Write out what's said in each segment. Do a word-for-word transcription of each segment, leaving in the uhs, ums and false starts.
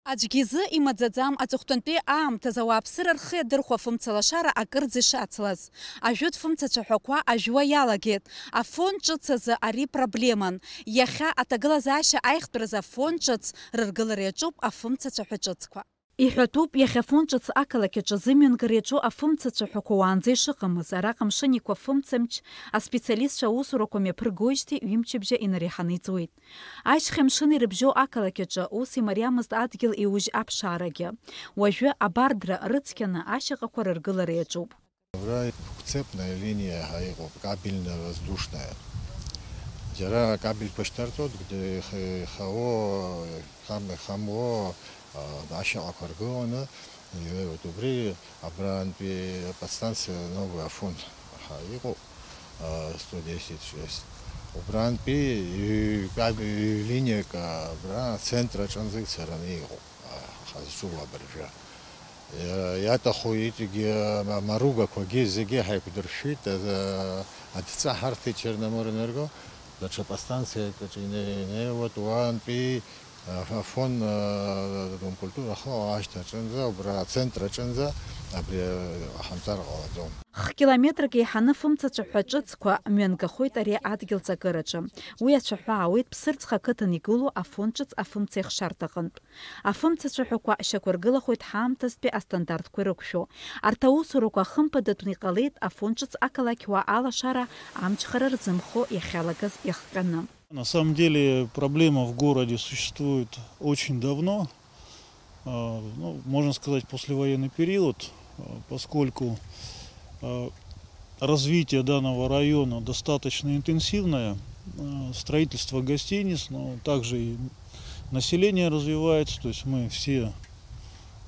Аӡәгьы изы имаӡаӡам аҵыхәтәантәи аамҭазы ауааԥсыра рхы иадырхәо афымца лашара акырӡа ишацлаз. Ажәытә фымца цәаҳәақәа ажәуа иалагеит. Афон ҿыц азы ари проблеман. Иахьа аҭагылазаашьа аиӷьтәразы афон ҿыц рыргылара иаҿуп афымца цәаҳәа ҿыцқәа. Иҳәатәуп, иахьа афон ҿыц ақалақь аҿы зымҩангара иаҿу афымца цәаҳәақәа уаанӡа ишыҟамыз. Араҟа амшын еиқәа афымцамч аспециалистцәа аусурақәа мҩаԥыргоижьҭеи ҩымчыбжьа инареиҳаны иҵуеит. Ашьхеи амшыни рыбжьоу ақалақь аҿы ус имариамызт адгьыл иужь аԥшаарагьы. Уажәы абардра рыцқьаны ашьаҟақәа рыргылара иаҿуп. Ура, двухцепная линия ҳәа иҟоуп, кабельно-воздушная. Џьара акабельқәа шьҭарҵоит, ихао, ихамуо, ашьаҟақәа ргыланы, вот убри абрантәи подстанциа Новый Афон ҳәа иҟоуп, сто десять шесть. Убрантәи ҩ-, каб-, ҩ-, линиак абра ацентр аҿынӡа ицараны иҟоуп, ҳазҿу абыржәы. Иа-, иаҭаху иҵегьы ама-, амаругақәагьы зегьы ҳаиқәдыршәеит, а-, адҵа ҳарҭеит Черноморэнерго, даҽа подстанциак аҿы ине-, инеиуеит, уантәи Афон, э, Дом культуры ахала ашьҭаҿынӡа, убра ацентр аҿынӡа абри ҳамцар ҟалаӡом. Хкилометрак еиҳаны фымцацәа ҳәа ҿыцқәа мҩангахоит ари адгьыл ҵакыраҿы. Уи ацәаҳәа ауеит Ԥсырӡха ақыҭан игылоу афон ҿыц афымцеихшарҭаҟынтә. Афымцацәа ҳәақәа шьақәыргылахоит ҳаамҭазтәи астандартқәа ирықәшәо. Арҭ аусурақәа хымԥадатәны иҟалеит афон ҿыц ақалақьуаа алашара амчхара рзымхо иахьалагаз иахҟьаны. На самом деле проблема в городе существует очень давно, а, ну, можно сказать, послевоенный период, а, поскольку, а, развитие данного района достаточно интенсивное, а, строительство гостиниц, но также и население развивается, то есть мы все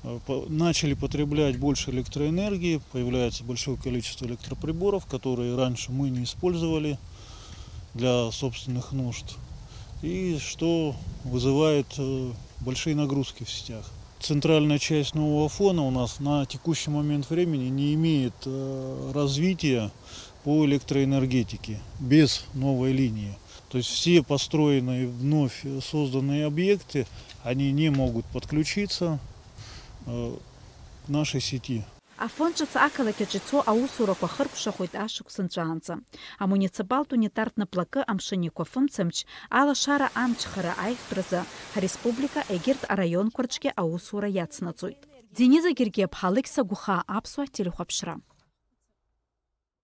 э, по-, начали потреблять больше электроэнергии, появляется большое количество электроприборов, которые раньше мы не использовали для собственных нужд, и что вызывает, э, большие нагрузки в сетях. Центральная часть Нового Афона у нас на текущий момент времени не имеет, э, развития по электроэнергетике без новой линии. То есть все построенные, вновь созданные объекты, они не могут подключиться, э, к нашей сети. Афон ҿыц ақалақь аҿы ицо аусурақәа хыркәшахоит ашықәс нҵәаанӡа. Амуниципалтә унитартә наплакы амшын еиқәа афымцамч алашара амчхара аиӷьтәразы ҳареспублика егьырҭ араионқәа рҿгьы аусура иацнаҵоит. Дениза Гергиаԥҳа, Алықьса Гәхаа, Аԥсуа телехәаԥшра.